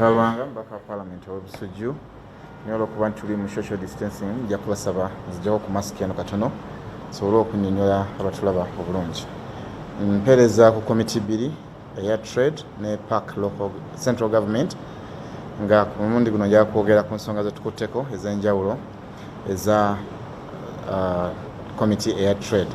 Kabanga mubaka wa Palamenti ow'e Busujju, naye olwokuba nti tuli mu social distancing, nja kubasaba nzijjako ku masiki eno katono nsobole okunnyonnyola abatulaba obulungi. Mpeereza ku komiti bbiri, eya trade ne park local central government, nga ku mulundi guno nja kwogera ku nsonga zetukutteko ez'enjawulo eza komiti eya trade.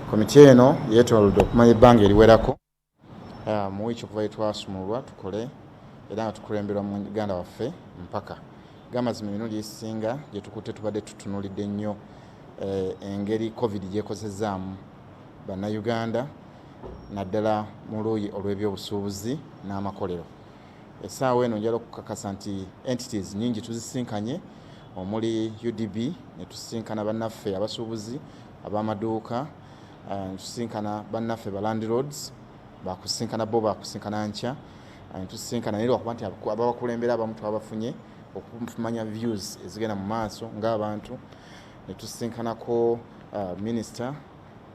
Komiti eno yeetoolodde okumala ebbanga eriwerako mu wiiki okuva yetwasumulwa tukole, era nga tukulemberwa mu muganda waffe mpaka gamazima. Emirundi egisinga gye tukutte tubadde tutunuulidde nnyo engeri COVID gyekozezaamu Bannayuganda, naddala mu luuyi olw'ebyobusuubuzi n'amakolero. Essaawa eno njala okukakasa nti entities nyingi tuzisinkanye, omuli UDB, ne tusisinkana bannaffe abasuubuzi ab'amaduuka, ne tusisinkana bannaffe ba landlords, bakusinkana bo bakusinkana nkya. Ne tusisinkana naye lwakuba nti ababakulembera abamu twabafunye okumanya views ezigenda mu maaso ng'abantu, ne tusisinkanako minisita,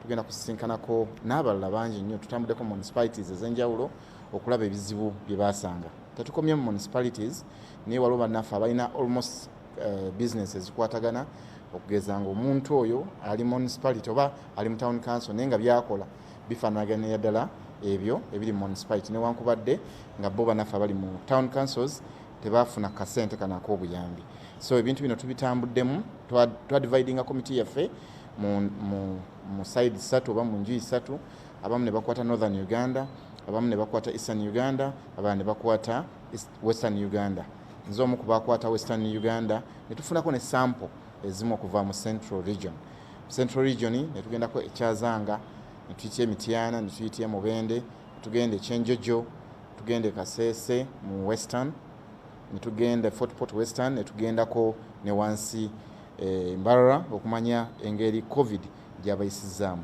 tugenda kusisinkanako n'abalala bangi nnyo. Tutambuddeko municipalities ez'enjawulo okulaba ebizibu bye basanga. Tetukomye mu municipalities, naye waliwo bannaffe abalina almost business ezikwatagana, okugeza nga omuntu oyo ali municipality oba ali mu town council, naye nga byakola bifaanaganira ddala ebyo ebiri mu municipality, newankubadde nga bo bannaffe abali mu town councils tebafuna kasente kano ak'obuyambi. So ebintu bino tubitambuddemu, twadividinga komiti yaffe mu side ssatu oba mu njuyi ssatu. Abamu ne bakwata Northern Uganda, abamu ne bakwata Eastern Uganda, abalala ne bakwata Western Uganda. Nze omu ku bakwata Western Uganda, ne tufunako ne sample ezimu okuva mu Central Region. Central Region ne tugendako ekyazanga, ne tuyitya Emityana, ne tuyitya Mubende, ne tugenda Ekyenjojo, tugenda e Kasese mu Western, ne tugenda Fort Port Western, ne tugendako ne wansi Mbarara okumanya engeri COVID gyabayisizaamu.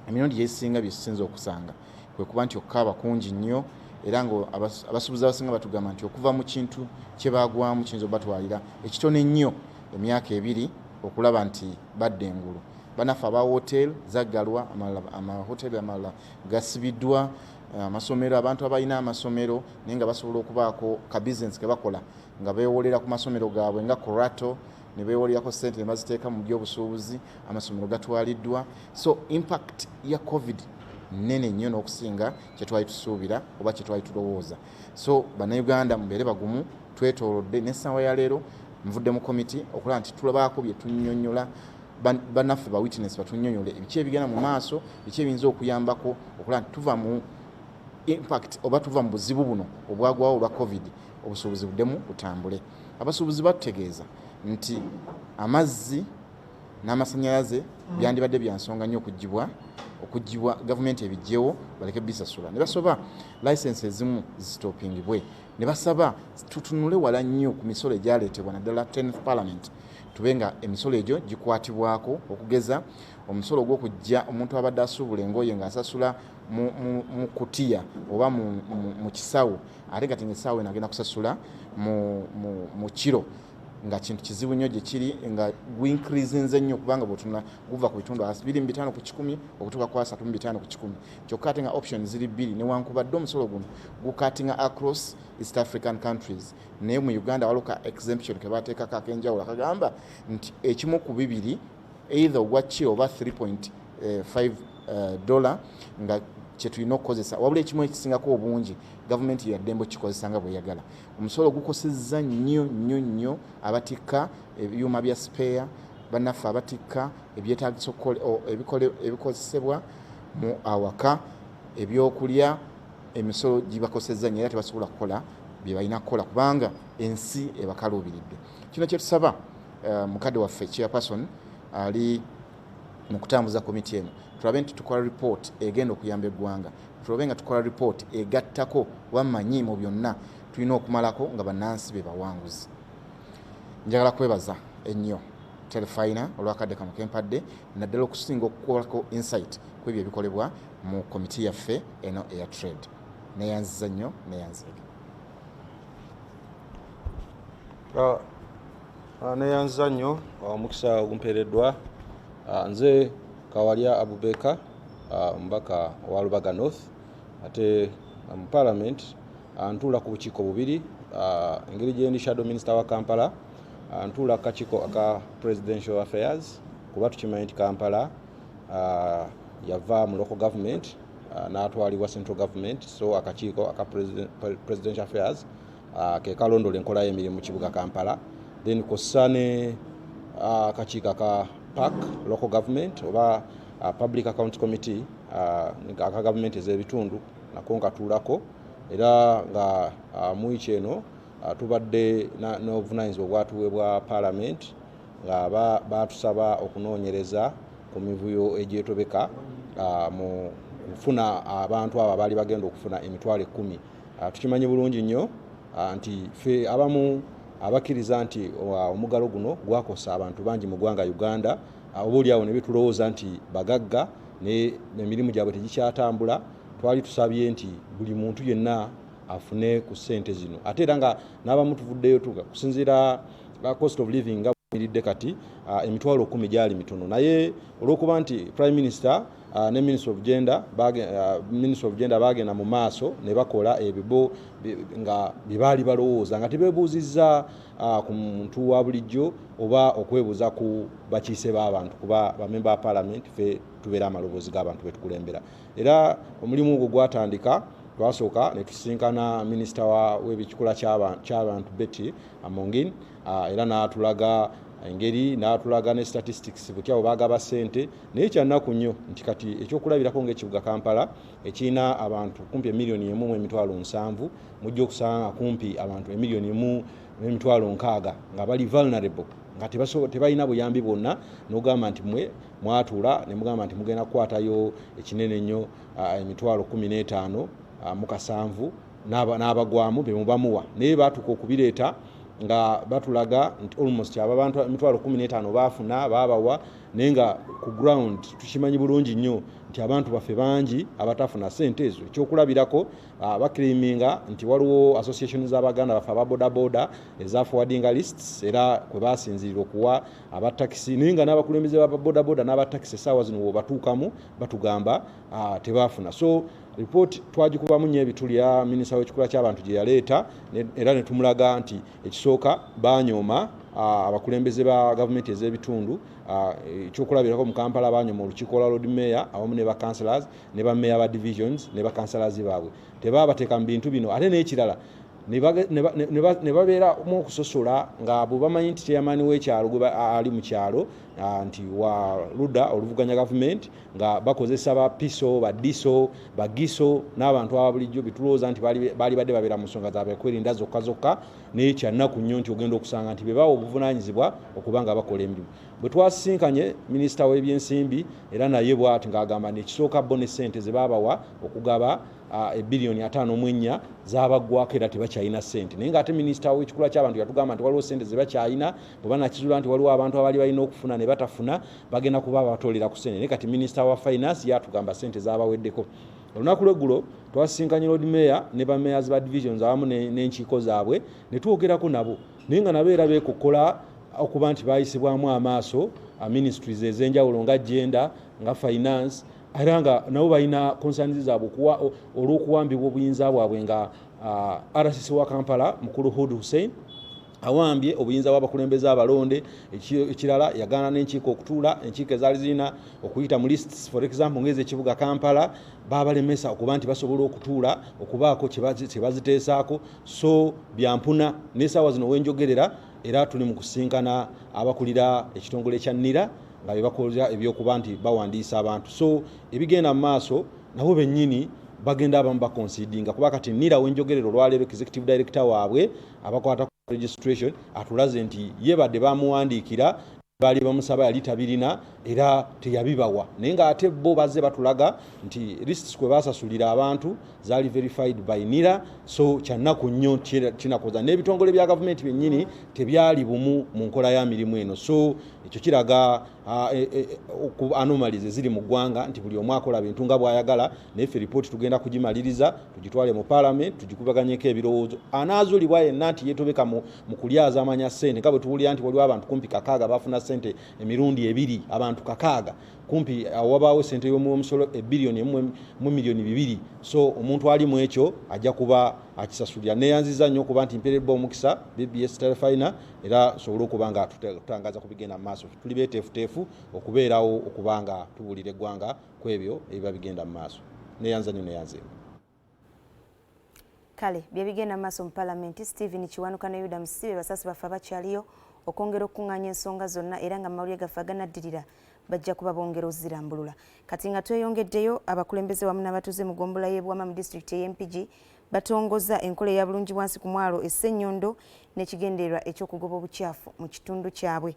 Emirundi gyesinga byetusinza okusanga kwe kuba nti okukaaba kungi nnyo, era nga abasuubuzi abasinga batugamba nti okuva mu kintu kye baagwamu kiyinza obatwalira ekitono ennyo emyaka 2 okulaba nti badda engulu. Bannaffe aba hotel zaggalwa, amahoteri amalala gasibiddwa, amasomero, abantu abalina amasomero naye nga basobola okubaako ka bizinesi ke bakola nga beewolera ku masomero gaabwe nga collateral, ne beewolerako sente ne baziteeka mu byobusuubuzi, amasomero gatwaliddwa. So impact ya COVID nene nnyo n'okusinga kyetwali tusuubira oba kyetwali tulowooza. So Bannayuganda, mubeere bagumu, twetoolodde. N'essaawa ya leero nvudde mu komiti okulaba nti tulabaako bye tunnyonnyola bannaffe ba witness, batunnyonnyole biki ebigenda mu maaso, biki ebiyinza okuyambako okulaba nti tuva mu impact oba tuva mu buzibu buno obwagwawo olwa COVID, obusuubuzi buddemu butambule. Abasuubuzi batutegeeza nti amazzi n'amasanyalaze byandibadde bya nsonga nnyo okugibwa gavumenti ebijjewo baleke bisasula, ne basaba license ezimu zistopingibwe, ne basaba tutunule wala nnyo ku misolo egyaleetebwa, naddala 10th Parliament, tube nga emisolo egyo gikwatibwako, okugeza omusolo ogw'okujja omuntu abadde asuubula engoye ng'asasula mu kutiya oba mu kisawo, ate kati nga essaawa eno agenda kusasula mu kiro, nga kintu kizibu nnyo gye kiri, nga guincreasinze nnyo, kubanga bw'otunula guva ku bitundu 25% okutuuka ku 35%. Kyokka ate nga option ziri bbiri. Newankubadde omusolo guno gucuttinga across East African countries, naye mu Uganda waliwo ka exemption ke bateekako ak'enjawulo akagamba nti ekimu ku bibiri, either ogwa kiro oba 3.5 dollar, nga kyetulina okukozesa, wabula ekimu ekisingako obungi gavumenti yaddembe okukikozesa nga bweyagala. Omusolo gukosezza nnyo nnyo nnyo abatikka ebyuma bya spare, bannaffe abatikka ebyetagisa ebikozesebwa mu awaka, ebyokulya. Emisolo gibakosezza nnyo era tebasobola kukola bye balina kukola kubanga ensi ebakaluubiridde. Kino kyetusaba mukadde waffe chairperson ali mu kutambuza komiti eno, tulabe nti tukola report egenda okuyamba eggwanga, tulabe nga tukola report egattako wamanyi mu byonna tulina okumalako nga bannansi be bawanguzi. Njagala kwebaza ennyo Telefina olwakadde kano kempadde, naddala okusinga okukolako insight ku ebyo ebikolebwa mu komiti yaffe eno eya trade. Neyanziza nnyo, neyanzege. Neyanziza nnyo omukisa ogumpeereddwa. Nze Kawalya Abubeka, omubaka wa Lubaga North, ate mu Parliament. Ntuula ku bukiiko bubiri, engeri gye ndi shadow minister wa Kampala, ntuula ku kakiiko aka Presidential Affairs, kuba tukimanyi nti Kampala yava mu local government n'atwalibwa central government. So akakiiko aka Presidential Affairs ke kalondola enkola y'emirimu mu kibuga Kampala. Then kw'ossa ne akakiiko aka PAC, local government oba Public Account Committee, aka gavumenti ez'ebitundu, nako nkatuulako. Era nga mu wiiki eno tubadde n'obuvunanyizibwa obwatuweebwa Parliament, nga batusaba okunoonyereza ku mivuyo egyetobeka mu kufuna abantu abo abaali bagenda okufuna 100,000. Tukimanyi bulungi nnyo nti ffe abamu abakkiriza nti omugalo guno gwakosa abantu bangi mu ggwanga Uganda, oba oliawo ne bitulowooza nti bagagga emirimu gyabwe tegikyatambula. Twali tusabye nti buli muntu yenna afune ku ssente zino, ate era nga n'abamu tuvuddeyo tuga kusinziira cost of living nga miridde kati, 100,000 gyali mitono. Naye olw'okuba nti Prime Minister ne Minister of Gender bagenda mu maaso ne bakola ebyo bo nga bye baali balowooza, nga tebeebuuzizza ku muntu wa bulijjo oba okwebuuza ku bakiise b'abantu, kuba bamemba ba Parliament ffe tubeera amaloboozi g'abantu betukulembera. Era omulimu ogwo gwatandika, twasooka ne tusisinkana minisita w'ebikikula ky'abantu Betty Amongin, era n'atulaga engeri, n'atulaga ne statistics butya bwe bagaba ssente. Naye kyannaku nnyo nti kati ekyokulabirako ng'ekibuga Kampala ekirina abantu kumpi 1,070,000, mujja okusanga kumpi abantu 1,060,000 nga bali vulnerable, nga tebalina buyambi bwonna. N'ogamba nti mwe mwatuula ne mugamba nti mugenda kukwatayo ekinene nnyo, 15,700 n'abagwamu be mubamuwa. Naye baatuuka okubireeta nga batulaga nti almost abo abantu 15,000 baafuna, baabawa, naye nga ku ground tukimanyi bulungi nnyo nti abantu baffe bangi abatafuna ssente ezo. Ekyokulabirako, baclaiminga nti waliwo association z'abaganda baffe aba bodaboda eza forwardinga lists, era kwe basinzirira okuwa abatakisi, naye nga n'abakulembeze ba bodaboda n'abatakisi essaawa zino webatuukamu batugamba tebafuna. So report twagikubamu nnyo ebituli ya minisita w'ekikula ky'abantu gye yaleeta, era ne tumulaga nti ekisooka banyooma abakulembeze ba gavumenti ez'ebitundu. Ekyokulabirako mu Kampala banyooma olukiiko lwa Lord Mayor awamu ne ba councillors ne ba mayor ba divisions ne ba councillors baabwe, tebabateeka mu bintu bino. Ate n'ekirala ne babeeramu okusosola nga bwe bamanyi nti chairman w'ekyalo gwe ali mu kyalo nti wa ludda oluvuganya gavumenti, nga bakozesa ba PISO, ba DISO, bagiso n'abantu aba bulijjo bitulowooza nti baali badde babeera mu nsonga zaabwe kwerinda zokka zokka. Naye kyannaku nnyo nti ogenda okusanga nti be bawa obuvunaanyizibwa okuba nga bakola emirimu. Bwe twasisinkanye minisita w'ebyensimbi, era naye bw'ati ng'agamba nekisooka bo ne ssente ze baabawa okugaba ebbiliyoni 54 zabaggwako, era tebakyalina ssente. Naye ng'ate minisita w'ekikula ky'abantu yatugamba nti waliwo ssente ze bakyalina, bwe banakizuula nti waliwo abantu abaali balina okufuna ne batafuna, bagenda kuba batolera ku ssente. Naye kati minisita wa finance yatugamba ssente zabaweddeko. Olunaku lweggulo twasisinkanye Lord Mayor ne ba mayors ba divisions awamu n'enkiiko zaabwe ne twogerako nabo, naye nga nabo era beekokkola okuba nti bayisibwamu amaaso ministries ez'enjawulo nga gender, nga finance, era nga nabo balina concerns zaabwe olw'okuwambibwa obuyinza bwabwe, nga RCC wa Kampala mukulu Hud Hussein awambye obuyinza bw'abakulembeze abalonde. Ekirala yagaana n'enkiiko okutuula, enkiiko ezaali zirina okuyita mu lists, for example ng'ezekibuga Kampala, babalemesa okuba nti basobola okutuula okubaako kye baziteesaako. So byampuna n'essaawa zino wenjogerera era tuli mu kusinkana abakulira ekitongole kya NIRA nga be bakola ebyokuba nti bawandiisa abantu. So ebigenda mu maaso nabo bennyini bagenda abamu baconcedinga, kuba kati NIRA wenjogerera olwaleero executive director waabwe abakwata registration atulaze nti ye badde bamuwandiikira, baali bamusaba yali tabirina era teyabibawa, naye ng'ate bo bazze batulaga nti lists kwe basasulira abantu zaali verified by NIRA. So kyannaku nnyo, kinakoza n'ebitongole bya gavumenti byennyini tebyali bumu mu nkola ya mirimu eno. So ekyo kiraga anomalies eziri mu ggwanga nti buli omu akola bintu nga bw'ayagala. Naye ffe ripooti tugenda kugimaliriza, tugitwale mu Parliament, tugikubaganyeko ebirowoozo. Anaazuulibwa yenna nti yeetobeka mu kulyazaamanya ssente, nga bwe tuwulira nti waliwo abantu kumpi 6 bafuna ssente. sente emirundi ebiri, abantu 600 kumpi, awo wabaawo sente y'omuwomusolo ebbiliyoni emu mu miliyoni 2. So omuntu ali mu ekyo ajja kuba akisasulira. Neyanziza nnyo okuba nti mpeereddwa omukisa BBS Terefayina, era nsobole okuba nga tutangaza ku bigenda mu maaso. Tuli beeteefuteefu okubeerawo okuba nga tubuulira eggwanga ku ebyo ebiba bigenda mu maaso. Neyanza nnyo, neyanzeemu. Kale byebigenda mu maaso mu palamenti. Stephen Kiwanuka ne Yuda Musibe, basasi baffe abakyaliyo okwongera okukuŋŋaanya ensonga zonna, era nga mawulire gaffe aganaddirira bajja kuba bongera ozirambulula. Kati nga tweyongeddeyo, abakulembeze wamu n'abatuuze mu ggombolola y'e Buwama mu disitulikiti ey'e Mpigi batongoza enkola eya bulungi bwansi ku mwalo e Ssenyondo n'ekigendererwa eky'okugoba obukyafu mu kitundu kyabwe.